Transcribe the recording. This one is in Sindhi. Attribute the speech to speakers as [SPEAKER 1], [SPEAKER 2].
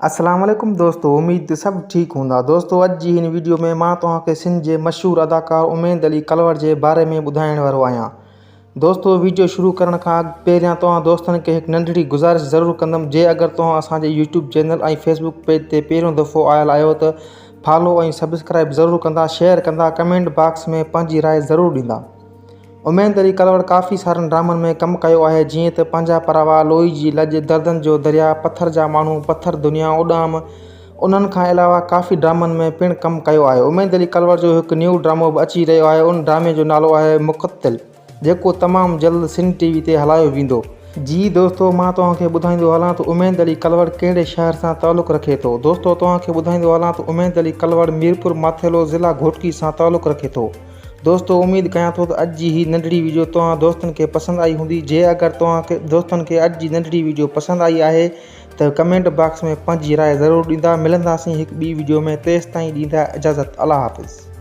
[SPEAKER 1] اسلام عليڪم دوستو اميد ته سڀ ٺيڪ هوندا دوستو اڄ جي هن ويڊيو ۾ مان توهان کي سنڌ جي مشهور اداڪار اميد علي ڪلوڙ جي باري ۾ ٻڌائڻ وارو آهيان دوستو ويڊيو شروع ڪرڻ کان اڳ پهريان توهان دوستن کي هڪ ننڍڙي گذارش ضرور ڪندم جي اگر توهان اسان جي يوٽيوب چينل ۽ فيسبوڪ پيج تي پهريون دفعو آيل آهيو ته فالو ۽ سبسڪرائب ضرور ڪندا شيئر ڪندا ڪمينٽ باڪس ۾ پنهنجي راء ضرور ڏيندا. اميد علي ڪلوڙ ڪافي سارن ڊرامن ۾ ڪم ڪيو آهي جيئن ته پنهنجا پراوا، لوئي جي لڄ، دردن جو درياء، پٿر جا ماڻهو، پٿر دنيا، اڏام، انهن کان علاوه ڪافي ڊرامن ۾ پڻ ڪم ڪيو آهي. اميد علي ڪلوڙ جو هڪ نيو ڊرامو به اچي رهيو آهي ان ڊرامي جو نالو آهي مقتل جيڪو تمام جلد سنڌ ٽي وي تي هلايو ويندو. جي دوستو مان توهان کي ٻڌائيندو هلان ته اميد علي ڪلوڙ ڪهڙي شهر سان تعلق رکي ٿو دوستو توهان کي ٻڌائيندو هلان ته اميد علي ڪلوڙ ميرپور ماٿيلو ضلع گهوٽڪي سان تعلق رکي ٿو. دوستو اميد ڪيان ٿو ته اڄ جي هي ننڍڙي ويڊيو توهان دوستن کي پسند آئي هوندي جي اگر توهان کي دوستن کي اڄ جي ننڍڙي ويڊيو پسند آئي آهي ته ڪمينٽ باڪس ۾ پنهنجي راء ضرور ڏيندا ملنداسين هڪ ٻي ويڊيو ۾ تيستائين ڏيندا اجازت الله حافظ.